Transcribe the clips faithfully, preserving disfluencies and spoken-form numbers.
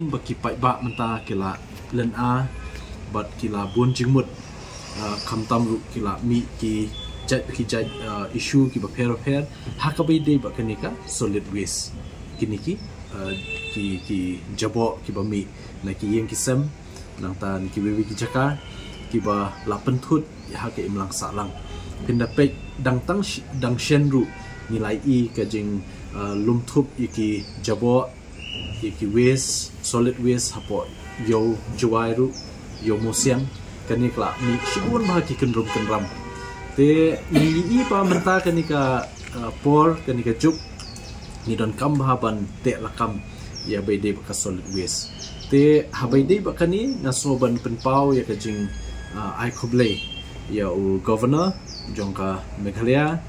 Ba ki paidbah mynta ki la lynga bad ki la bun jingmut, ah, khamtam ruh ki la mih ki jait ki jait, ah, issue kiba pher pher ha kaba ïadei bad kane ka solid waste. Kine ki, ah, ki, ki jaboh kiba mih na ki ïing ki sem, nangta na kiwei kiwei ki jaka kiba la pynthut ha ka imlang sahlang. Phin da peit dang tang sh-, dang shen ruh ngi la ïohi ka jing, ah, lum thup ïa ki jaboh, ïa ki waste, solid waste hapoh Ïew Jwai ruh, Ïew Mawsiang, kane ka la mih shibun bha ki kynrum kynram. Te ngi ïohi ba mynta kane ka, ah, por, kane ka juk ngi donkam bha ban teh lakam ïa ba ïadei bad ka solid waste. Te ha ba ïadei bad kane nga sngew ban pynpaw ïa ka jing, ah, ai khublei ïa u Governor jong ka Meghalaya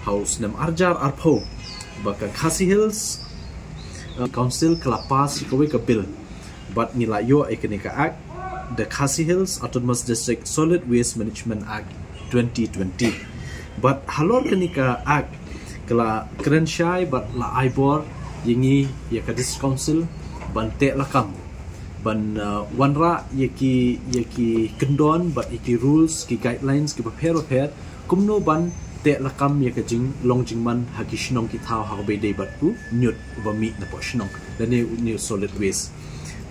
ha u snem ar hajar arphew ba ka Khasi Hills, uh, Council ka la pass ïa kawei ka bill. Bad ngi la ïoh ïa kane ka Act, the Khasi Hills Autonomous District Solid Waste Management Act twenty twenty. Bad halor kane ka Act ka la kren shai bad la ai bor ïa ngi ïa ka District Council ban teh lakam, ban, uh, wanrah ïa ki, ïa ki kyndon bad ïa ki rules, ki guidelines kiba pher bapher kumno ban teh lakam ïa ka jinglong jingman ha ki shnong ki thaw ha kaba ïadei bad u ñiut uba mih napoh shnong lane une u solid waste.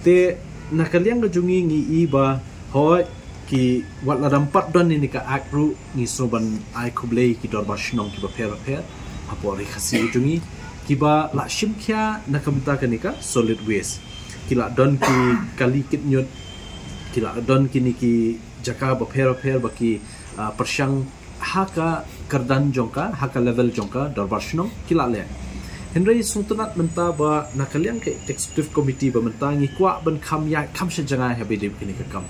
Te na ka liang ka jong ngi ngi ïohi ba hooid ki wat la dang pat don ïa kane ka Act ruh ngi sngew ban ai khublei ki dorbar shnong kiba pher bapher hapoh Ri Khasi ka jong ngi kiba la shim khia na ka bynta kane ka solid waste. Ki la don ki kali kit ñiut, ki la don kine ki jaka bapher bapher ba ki, ah, pyrshang ha ka kyrdan jong ka, ha ka level jong ka dorbar shnong ki la leh. Hynrei sngewtynnat mynta ba na ka liang ka Executive Committee ba mynta ngi kwah ban kham ïaid kham sha jngai ha ba ïadei bad kane ka kam.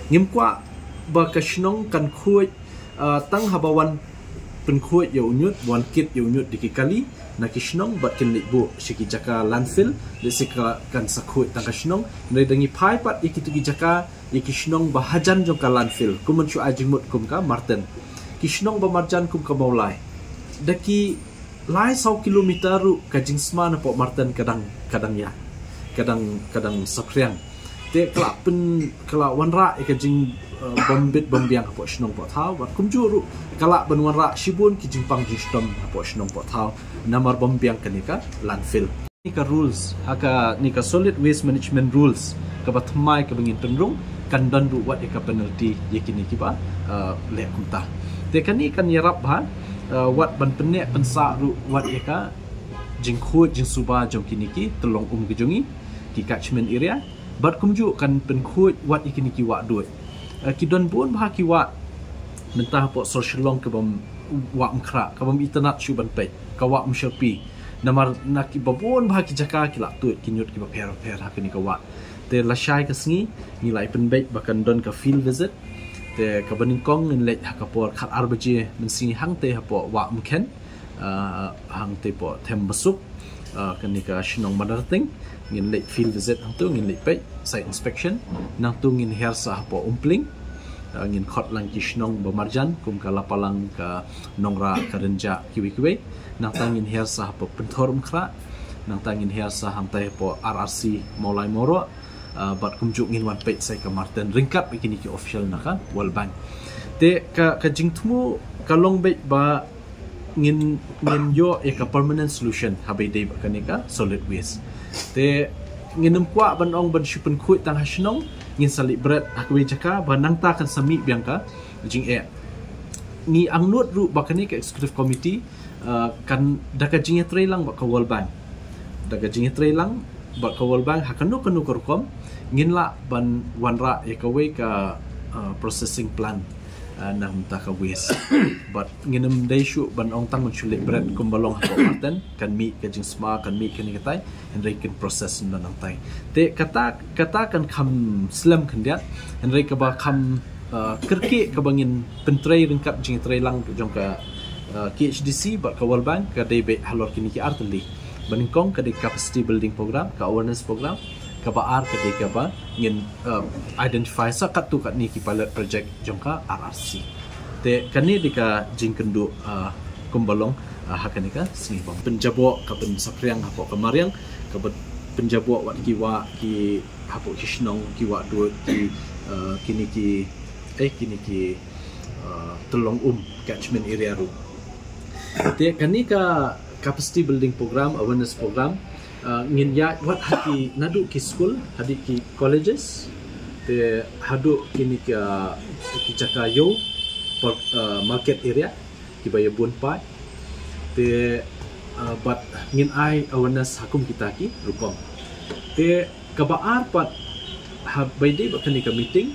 Ngim kwah ba ka shnong kan khuid, ah, tang haba wan pynkhuid ïa u ñiut, wan kit ïa u ñiut da ki kali na ki shnong bad kin leit buh sha ki jaka landfill, lehse ka kan sa khuid tang ka shnong. Hynrei da ngi phai pat ïa kito ki jaka, ïa ki shnong ba hajan jong ka landfill, kum ban shu ai jingmut kum ka Marten. Ki shnong ba marjan kum ka Mawlai, da ki lai saw kilometer ruh ka jingsma napoh Marten ka dang, ka dang ïa, ka dang, ka dang saphriang. Te ka la pyn, ka la wanrah ïa ka jing, eh, bym bit bym biang hapoh shnong hapoh thaw, bad kumjuh ruh ka lah ban wanrah shibun ki jingpang jingshitom hapoh shnong hapoh thaw namar bym biang kane ka landfill. Kane ka rules, ha kane ka solid waste management rules kaba thymmai kaba ngin pynrung, kan don ruh wat ïa ka penalty ïa kine kiba, eh, leh kumta. Te kane kan ïarap bha, eh, wat ban pynneh pynsah ruh wat ïa ka jingkhuid jingsuba jong kine ki tyllong um ka jong ngi, ki catchment area, bad kumjuh kan pynkhuid wat ïa kine ki wah duh. Eh, ki don bun bha ki wah mynta hapoh sor Shillong ka bym, wah Umkhrah, ka bym itynnad shuh ban peit, ka wah Umshyrpi. Namar na kiba bun bha ki jaka ki la tuid ki ñiut kiba pher pher ha kane ka wah. Te lashai ka sngi ngi la ïa pynbeit ba kan don ka field visit. Te kaba nyngkong ngin leit ha ka por khat ar baje mynsngi hangtei hapoh wah Umkhen, ah, hangtei hapoh Thembasuk, ah, kane ka shnong Madarting. Ngin leit field visit hangto, ngin leit peit site inspection. Nangto ngin her sa hapoh Umpling, ah, ngin khot lang ki shnong ba marjan kum ka Lapalang, ka Nongrah, ka Rynjah, kiwei kiwei. Nangta ngin her sa hapoh Pynthor Umkhrah. Nangta ngin her sa hangtei hapoh R R C Mawlai Mawroh. Ah, bad kumjuh ngin wan peit sa ïa ka Marten ryngkat bad kine ki official na ka World Bank. Te ka, ka jingthmu ka long beit ba ngin, ngin ïoh ïa ka permanent solution ha ba ïadei bad kane ka solid waste. Te ngin ym kwah ban ong ban shu pynkhuid tang ha shnong, ngin sa leit bret ha kawei jaka ba nangta kan sa mih biang ka jingeh. Ngi angnud ruh ba kane ka executive committee, eh, kan da ka jingïatreilang bad ka World Bank. Da ka jingïatreilang bad ka World Bank ha kano kano ka rukom ngin lah ban wanrah ïa kawei ka, eh, processing plant, eh, na ka bynta ka waste. Bad ngin ym dei shuh ban ong tang ban shu leit bret kumba long hapoh Marten, kan mih ka jingsma, kan mih kane katai, hynrei kin process na nangtai. Te kata, kata kan kham slem khyndiat, hynrei kaba kham, uh, kyrkieh kaba ngin pyntrei ryngkat jingtreilang jong ka, uh, K H D C bad ka World Bank ka dei beit halor kine ki ar tylli. Ba nyngkong ka dei capacity building program, ka awareness program, kaba ar ka dei kaba ngin, uh, identify sa katto katne ki pilot project jong ka R R C. Te kane dei ka jingkynduh, uh, kumba long, uh, ha kane ka sngi bym pynjaboh, ka pynsaphriang hapoh ka mariang, kaba pynjaboh wat ki wah ki hapoh ki shnong, ki wah dud, ki, uh, kini ki, eh, kini ki, uh, Tyllong Um catchment area ruh. Te kani ka capacity building program, awareness program, uh, ngin ïa wat ha ki naduh ki school, haduh ki colleges, te haduh kini ka, ki jaka ïew, por-, uh, market area, kiba ïa bun paid. Te, uh, bad ngin ai awareness ha kum kita ki rukom. Te kaba ar pat, ha ba ïadei bad kane ka meeting,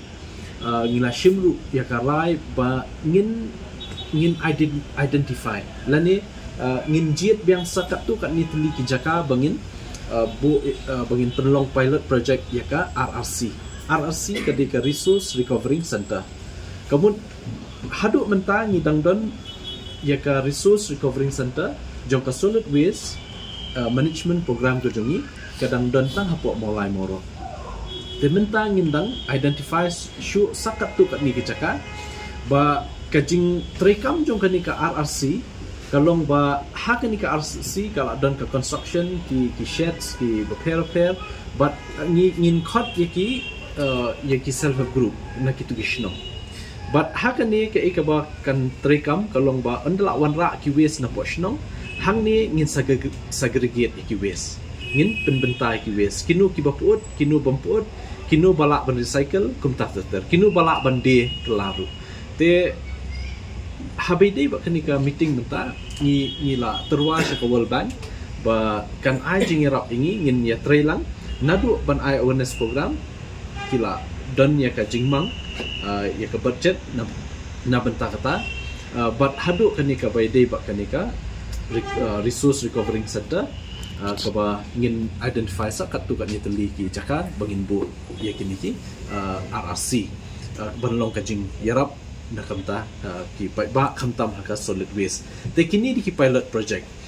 uh, ngi la shim ruh ïa ka rai ba ngin, ngin ident-, identify lane, uh, ngin jied biang sa katto katne tylli ki jaka ba ngin, uh, buh, uh, ba ngin pynlong pilot project ïa ka R R C. R R C ka dei ka Resource Recovering Center. Ka mut haduh mynta ngi dang don ïa ka Resource Recovering Center jong ka Solid Waste, uh, Management Program ka jong ngi, ka dang don tang hapoh Mawlai Mawroh. Te mynta ngin dang identify shuh sa katto katne ki jaka ba ka jingtreikam jong kane ka R R C ka long ba ha kane ka R R C ka la don ka construction, ki, ki sheds, ki bapher bapher, bad ngi, ngin khot ïa ki, uh, ïa ki self help group na kitu ki shnong. Bad ha kane kaei kaba kan treikam ka long ba ynda la wanrah ki waste napoh shnong, hangne ngin segre-, segregate ïa ki waste. Ngin pynbynta ïa ki waste. Kino kiba pyut, kino bym pyut, kino ba lah ban recycle, kumta ter ter. Kino ba lah ban die kylla ruh. Te ha ba ïadei bad kane ka meeting mynta, ngi, ngi la tyrwa sha ka World Bank ba kan ai jingïarap ïa ngi, ngin ïatrei lang naduh ban ai awareness program, ki la don ïa ka jingmang, uh, ïa ka budget na, na bynta kata, uh, bad haduh kane kaba ïadei bad kane ka re-, uh, Resource Recovering Center, uh, kaba ngin identify sa katto katne tylli ki jaka ba ngin buh ïa kine ki, uh, R R C, uh, ban long ka jingïarap na ka bynta, uh, ki paidbah khamtam ha ka solid waste. Te kine dei ki pilot project.